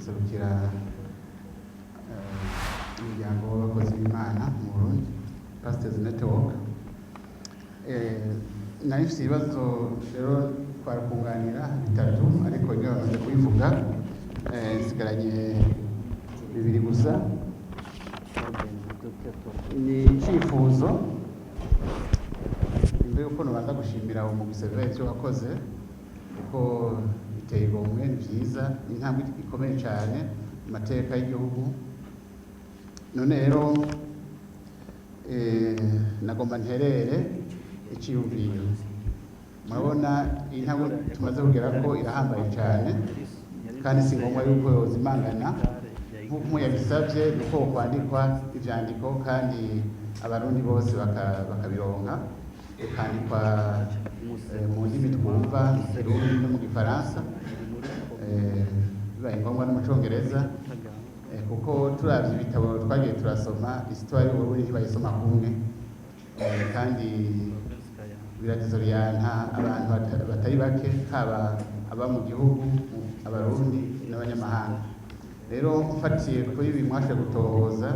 Nserukira umuryango w'abakozi b'Imana mu Burundi, Pastors Network. Nari mfise ibibazo rero twarakunganira bitatu, ariko bimwe bamaze kubivuga. Nsigaranye bibiri gusa. Ni icyifuzo, imbere yuko nubanza gushimira umugwi CVR ivyo wakoze, kuko biteye igomwe, ni vyiza, ni intambwe ikomeye cyane mu mateka y'igihugu. None rero nagomba nterere iciyumviro. Murabona iyi ntambwe tumaze kugera ko irahambaye cyane, kandi si ngombwa yuko yozimangana. Nk'uko yabisabye, nuko kwandikwa ivyandiko kandi Abarundi bose bakabironka, bikandikwa mu ndimi twumva, mu Kirundi no mu Gifaransa, bibaye ngombwa no mu Congereza, kuko turavye ibitabo twagiye turasoma, histoire y'Uburundi ntibayisoma kumwe, kandi biradésorienta abantu batari bake, haba aba mu gihugu, Abarundi n'abanyamahanga. Rero mfatiye kuri ibi mwashoboye gutohoza,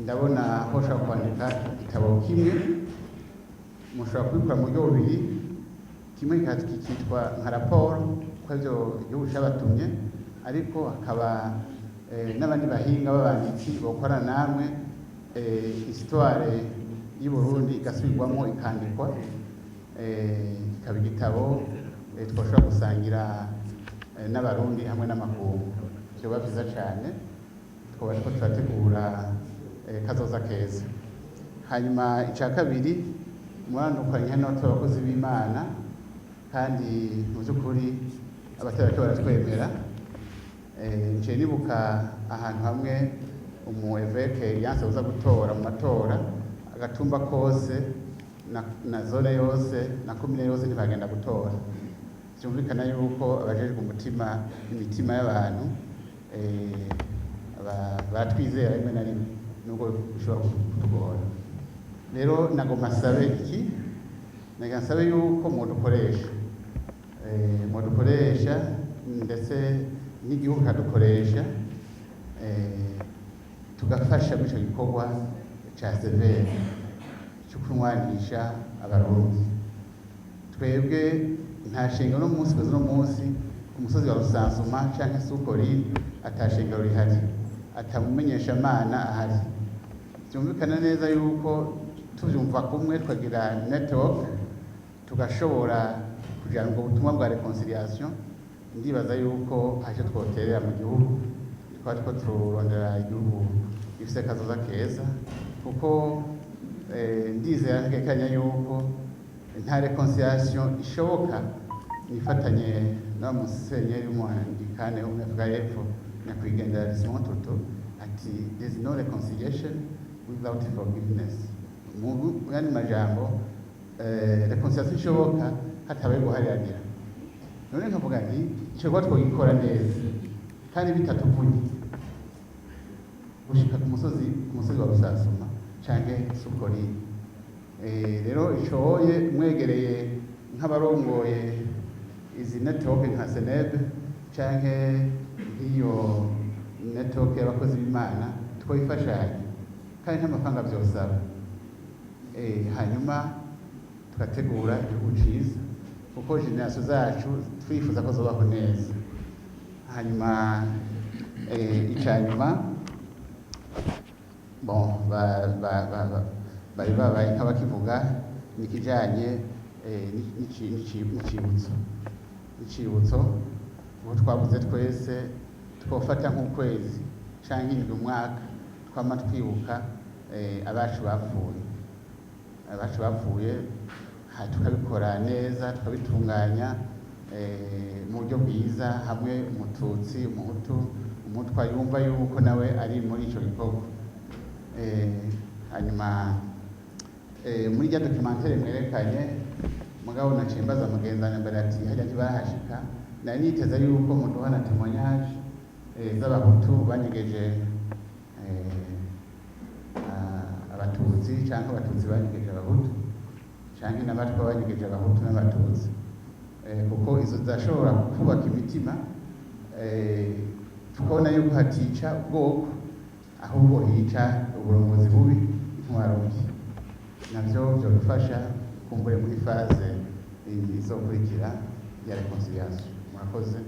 ndabona ko ushobora kwandika igitabo kimwe. Mushobora kubikora mu buryo bubiri: kimwe kikitwa nka raporo, ko arivyo igihugu cabatumye, ariko hakaba n'abandi bahinga b'abanditsi bokorana namwe, histoire y'u Burundi igasubirwamo, ikandikwa, ikaba igitabo twoshobora gusangira n'Abarundi hamwe n'amakungu. Vyoba vyiza cane, twoba turiko turategura kazoza keza. Hanyuma ica kabiri, murandukanye hano abakozi b'Imana, kandi mu by'ukuri abatari bake baratwemera. Nciye nibuka ahantu hamwe umu évêque yanse kuza gutora mu matora, agatumba kose na zone yose na komine yose ntibagenda gutora. Vyumvikana yuko abajejwe umutima, imitima y'abantu, baratwizera rimwe na rimwe, nubwo bishobora kutugora. Rero nagomba nsabe iki, nagira nsabe yuko mudukoresha, mudukoresha, ndetse n'igihugu kadukoresha, tugafasha muri ico gikorwa ca CVR cyo kunwanisha Abarundi. Twebwe nta shengero no munsi, kugeza uno munsi, ku musozi wa Rusansuma canke Sukorine ata shengero rihari, atamumenyesha mana ahari. Vyumvikana neza yuko tuvyumva kumwe, tukagira network, tugashobora kugira ngo ubutumwa bwa réconciliation, ndibaza yuko haco twoterera mu gihugu, twaba turiko turondera igihugu gifise kazoza keza, kuko ndizera ntekekanya yuko nta réconciliation ishoboka. Nifatanye na musenyeri w'Umuanglikane wo muri Afrika y'Epfo, nyakwigendera Desmond Tutu, ati: "There is no reconciliation without forgiveness." Mu yandi majambo, réconciliation ishoboka hatabaye guhariranira. None nkavuga nti ico gikorwa twogikora neza kandi bitatuvunye gushika ku musozi wa Rusasuma canke Sukorine. Rero icoye mwegereye nk'abarongoye izi network nka Seneb canke nk'iyo network y'abakozi b'Imana, twoyifashanya, kandi nta mafaranga vyosaba. Hanyuma tugategura igihugu ciza, kuko générations zacu twifuza ko zobaho neza. Hanyuma ica nyuma, bon, bari babaye nk'abakivuga, ni ikijanye n'icibutso. Ubu twabuze twese, twofata nk'ukwezi canke indwi, umwaka, twama twibuka abacu bapfuye, abacu bapfuye, tukabikora neza, tukabitunganya mu buryo bwiza, hamwe Umututsi, Umuhutu, Umutwa yumva yuko nawe ari muri ico gikorwa. Hanyuma muri rya documentaire mwerekanye, mugabo naciye mbaza mugenzi wanje mbere ati: "Harya ntibahashika?" Nari niteze yuko muduha na témoignage z'Abahutu banyegeje Abatutsi, canke Abatutsi banyegeje Abahutu, canke n'Abatwa banyegeje Abahutu n'Abatutsi, kuko izo zashobora kubaka imitima. Tukabona yuko hatica ubwoko, ahubwo hica uburongozi bubi, intwaro mbi. Navyo vyodufasha kumbure muri phase izokurikira ya réconciliation. Murakoze.